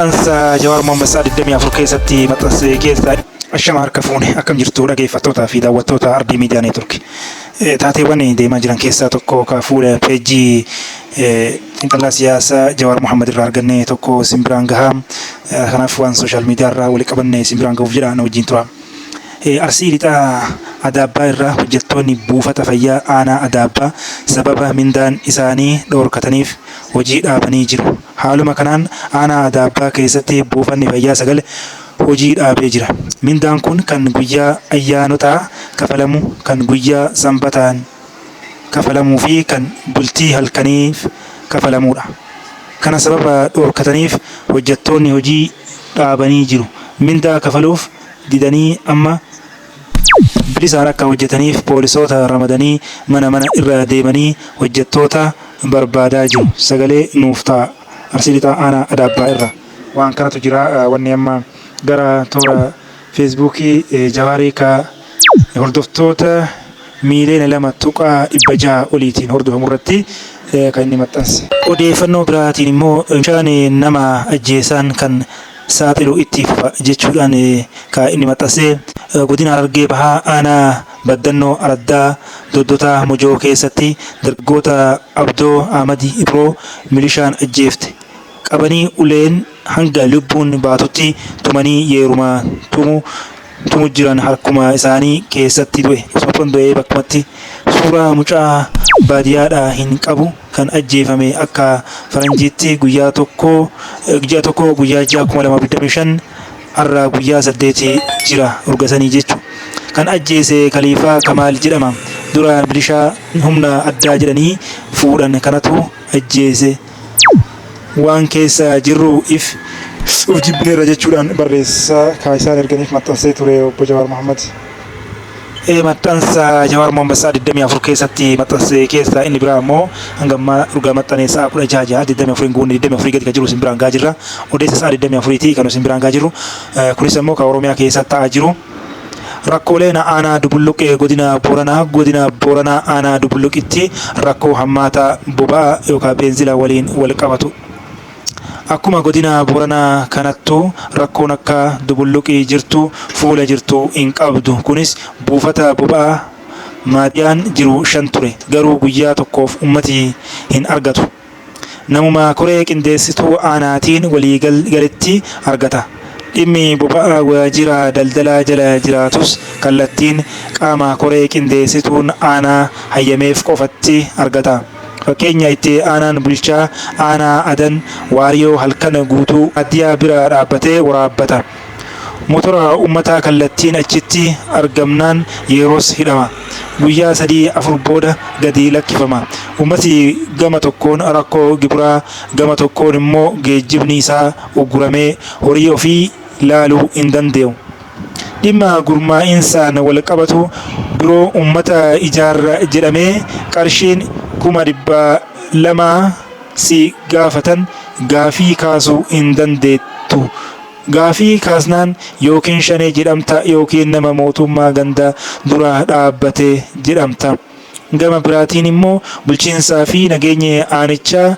Maxxansa Jawaar Mohammad sa'a 24 keessatti maxxanse keessaa. Ashama harka fuune, akkam jirtu dhageeffattootaa fi daawwattoota Ardii Miidiyaa Neetwork? Taateewwan deemaa jiran keessaa tokko ka fuula peejii xiinxalaa siyaasaa Jawaar Mohammad irraa arganne tokko isin biraan gahaa. Kanaaf waan sooshaal miidiyaa irraa walitti qabanne isin biraan gahuuf jedha, na wajjin tura. Arsii Lixaa Adaabbaa irraa hojjettoonni buufata fayyaa aanaa Adaabbaa sababa mindaan isaanii dhoorkataniif hojii dhaabanii jiru. Haaluma kanaan aanaa Adaabbaa keessatti buufanni fayyaa 9 hojii dhaabee jira. Mindaan kun kan guyyaa ayyaanotaa kafalamu, kan guyyaa Sanbataan kafalamuu fi kan bultii halkaniif kafalamuudha. Kana sababa dhoorkataniif hojjettoonni hojii dhaabanii jiru. Mindaa kafaluuf didanii amma bilisaan akka hojjetaniif poolisoota ramadanii mana mana irra deemanii hojjettoota barbaadaa jiru. Sagalee nuuf ta'a. Arsii Lixaa Aanaa Adaabbaa irra. Waan kanatu jira. Wanni amma gara toora Feesbuukii Jawaarii ka hordoftoota miiliyoona 2.600 oliitiin hordofamu irratti kan inni maxxanse. Odeeffannoo biraatiin immoo bishaan nama ajjeesaan kan saaxilu itti fufa jechuudhaan ka inni maxxanse. Godina Harargee Bahaa Aanaa Baddannoo Araddaa Doddotaa Mojoo keessatti dargaggoota Abdoo Ahmad Ibroo milishaan ajjeefte. Qabanii uleen hanga lubbuun baatutti tumanii yeeruma tumu tumu jiran harkuma isaanii keessatti du'e. Osoo du'ee bakkumatti suuraa mucaa baadiyyaadhaa hin qabu kan ajjeefame akka faranjiitti guyyaa 1 ji'a 1 guyyaa 6 2025, har'a guyyaa 8 jira urgasanii jechu. Kan ajjeese Kaliifaa Kamaal jedhama. Dura milishaa humna addaa jedhanii fuudhan kanatu ajjeese. Waan keessa jirru if uf jibbineerra jechuudhaan barreessaa kaa isaan erganiif maxxansee ture obbo Jawaar Mohammad. Maxxansa Jawaar Mohammad sa'a 24 keessatti maxxanse keessaa inni biraa immoo hanga ammaa dhugaa maxxanee sa'a 16 jaha 24 hin guunne, 24 gadi kan jiru isin biraan gahaa jirra. Odeessa sa'a 24 ti kan isin biraan gahaa jirru. Kunis immoo kan Oromiyaa keessa ta'aa jiru. Rakkooleen aanaa Dubulluq godina Booranaa. Godina Booranaa aanaa Dubulluqitti rakkoo hammaataa boba'aa yookaan beenzila waliin wal qabatu. Akkuma godina Booranaa kanattuu rakkoon akka Dubulluqi jirtu fuula jirtu hin qabdu. Kunis buufata boba'aa maadiyaan jiru 5 ture. Garuu guyyaa tokkoof ummati hin argatu. Namuma koree qindeessituu aanaatiin walii galetti argata. Dhimmi boba'aa waajjira daldalaa jala jiraatus kallattiin qaama koree qindeessituun aanaa hayyameef qofatti argata. Fakkeenya, itti aanaan bulchaa aanaa Adan Waariyoo halkan guutuu maaddiyaa bira dhaabbatee waraabbata. Motora ummataa kallattiin achitti argamnaan yeroos hidhama. Guyyaa 3 4 booda gadi lakkifama. Ummati gama tokkoon rakkoo gibiraa, gama tokkoon immoo geejjibni isaa ugguramee horii ofii laaluu hin dande'u. Dhimma gurmaa'insaan walqabatu biroo ummata ijaarra jedhamee qarshiin 200,000 si gaafatan gaafii kaasuu hin dandeettu. Gaafii kaasnaan yookiin Shanee jedhamta yookiin nama mootummaa ganda dura dhaabbate jedhamta. Gama biraatiin immoo bulchiinsaa fi nageenyi aanichaa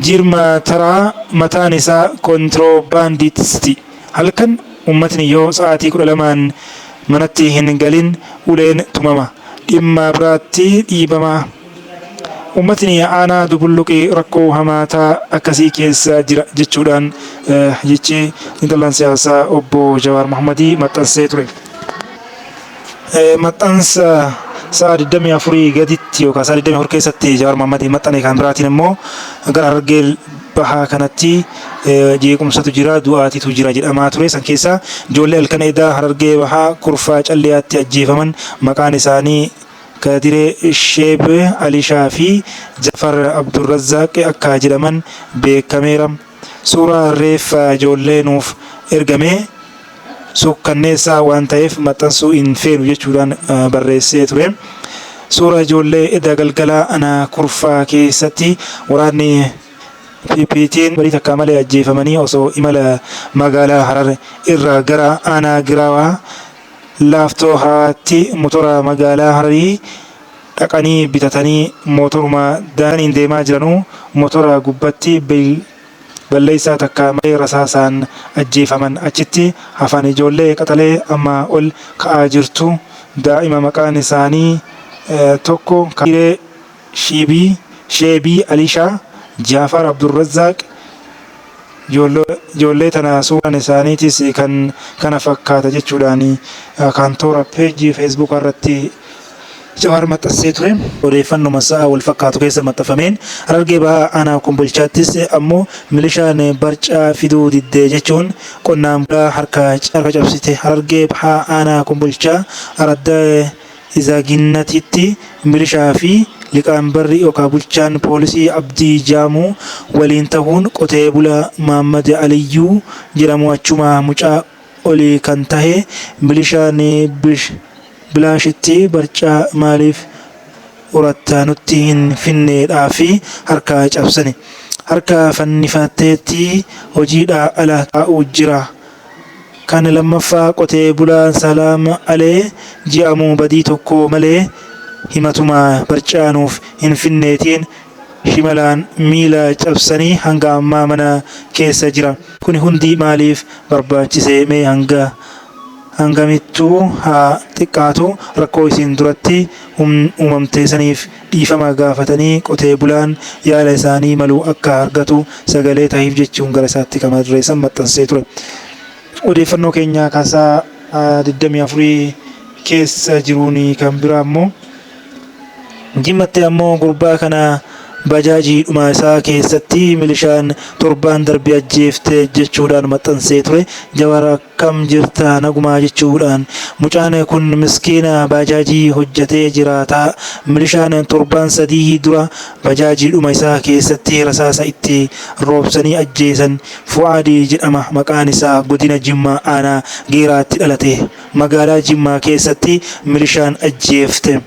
Jirma Taraa mataan isaa kontiroobaandisti. Halkan ummatni yoo sa'aatii 12n manatti hin galin uleen tumama. Dhimma biraatti dhiibama. Ummatni aanaa Dubulluqi rakkoo hamaataa akkasii keessa jira jechuudhaan jechi xiinxalaan siyaasaa obbo Jawaar Mohammadii maxxansee ture. Maxxansa sa'a 24 gaditti yookaan sa'a 24 keessatti Jawaar Mohammadii maxxane kan biraatiin immoo gara Harargee Bahaa kanatti jeequmsatu jira, du'aatitu jira jedhamaa ture. San keessaa ijoollee halkan edaa Harargee Bahaa Kurfaa Calliyaatti ajjeefaman maqaan isaanii Kadiree Sheeb Alishaa fi Jafar Abdurrazzaaq akka jedhaman beekameera. Suuraa reeffa ijoollee nuuf ergame suukkanneessaa waan ta'eef maxxansuu hin feenu jechuudhaan barreessee ture. Suura ijoollee eda galgala ana Kurfaa keessatti waraanni PPtiin badii takkaa malee ajjeefamanii osoo imala magaalaa Harar irraa gara aanaa Giraawaa Laaftoo Haatti motora magaalaa Hararii dhaqanii bitatanii motoruma daandii deemaa jiranuu motora gubbatti balleessaa takka malee rasaasaan ajjeefaman achitti hafan ijoollee qaxalee amma ol ka'aa jirtu daa'ima maqaan isaanii tokko Kairee Shiibii Sheebii Alishaa Jaafar Abdurrazzaaq ijoollee tana suuraan isaaniitis kan kana fakkaata jechuudhaan kan toora peejii Feesbuukaa irratti Jawaar maxxansee ture. Odeeffannuma sa'a wal fakkaatu keessa maxxanfameen Harargee Bahaa Aanaa Kombolchaattis ammoo milishaan barcaa fiduu didde jechuun qonnaan bulaa harka cabsite. Harargee Bahaa Aanaa Kombolchaa Araddaa Izaaginnatitti milishaa fi liqaambarri yookaa bulchaan poolisii Abdii Jaamuu waliin tahuun qotee bulaa Maammad Aliyyuu jedhamu achuma mucaa olii kan tahe milishaan bilaashitti barcaa maaliif uratta nutti hin finneedhaa fi harka cabsani. Harka fannifateeti hojiidhaa ala taa'uu jira. Kan lammaffaa qotee bulaan Salaam Alee je'amu badii tokko malee himatuma barcaa nuuf hin finneetiin shimalaan miila cabsanii hanga ammaa mana keessa jira. Kuni hundi maaliif barbaachise mee hanga hangamittuu haa xiqqaatu rakkoo isin duratti uumamte saniif dhiifama gaafatanii qotee bulaan yaala isaanii malu akka argatu sagalee tahiif jechuun gara isaatti kan barreessan maxxansee ture. Odeeffannoo keenya kaasaa 24 keessa jiruun kan biraa immoo Jimmatti ammoo gurbaa kana Bajaajiidhuma isaa keessatti milishaan torbaan darbe ajjeefte jechuudhaan maxxansee ture. Jawar akkam jirta nagumaa jechuudhaan. Mucaan kun miskiina baajaajii hojjatee jiraata. Milishaan torbaan 3 dura bajaajiidhuma isaa keessatti rasaasa itti roobsanii ajjeesan. Fu'aadi jedhama maqaan isaa godina Jimmaa aanaa Geeraatti dhalate. Magaalaa Jimmaa keessatti milishaan ajjeefte.